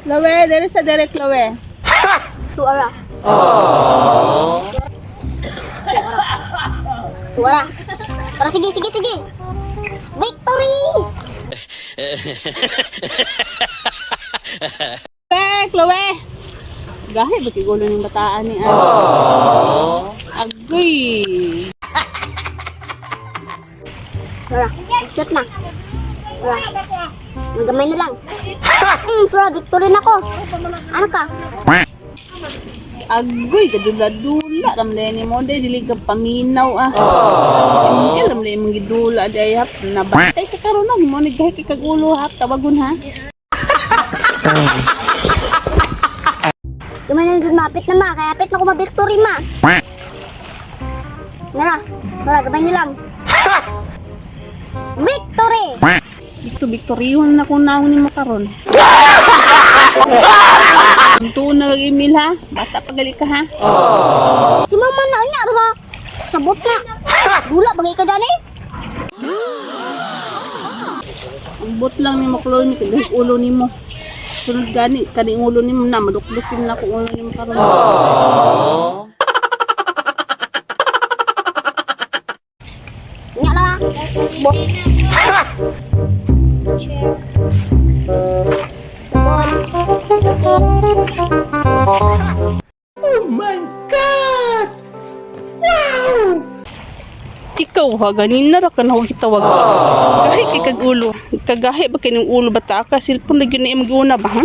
Chloe, dere sa dere, Chloe. Tuara. Tuara. Tara, sige, sige, sige. Victory! Chloe, Chloe. Gahi ba kigulo ng bataan ni ano? Agoy. Tara, shot na. Tara. Magamay na lang. Tara, victory na ko. Ano ka? Agoy, kadula-dula. Ramdam ni mo, day, dili ka paminaw ah. Ang ramdam imong gidula, day hap. Nabatay ka karon na, mo ni gahi kay kagulo hap. Tawagon ha. Gamay na lang dun, mapit na ma. Kaya apit na ko ma-victory ma. Tara, tara, gamay na lang. Victory! Dito, Victorihon na kung naon nimo karon. Tuon na kag email ha. Bata pagali ka ha. Si mama na niya, ba? Sabot na. Dula, bagay ka dyan eh. Ambot lang nimo Chloe ni kay ulo nimo. Sunod gani kani ulo nimo na madukdukin na ko ulo nimo karon. Nya na ba? Sabot. Sabot. Ikaw ha ganin na ra ka na og gitawag. Gahi kay kag ulo. Kagahi ba kining ulo bata ka cellphone na gyud na imong giuna ba ha?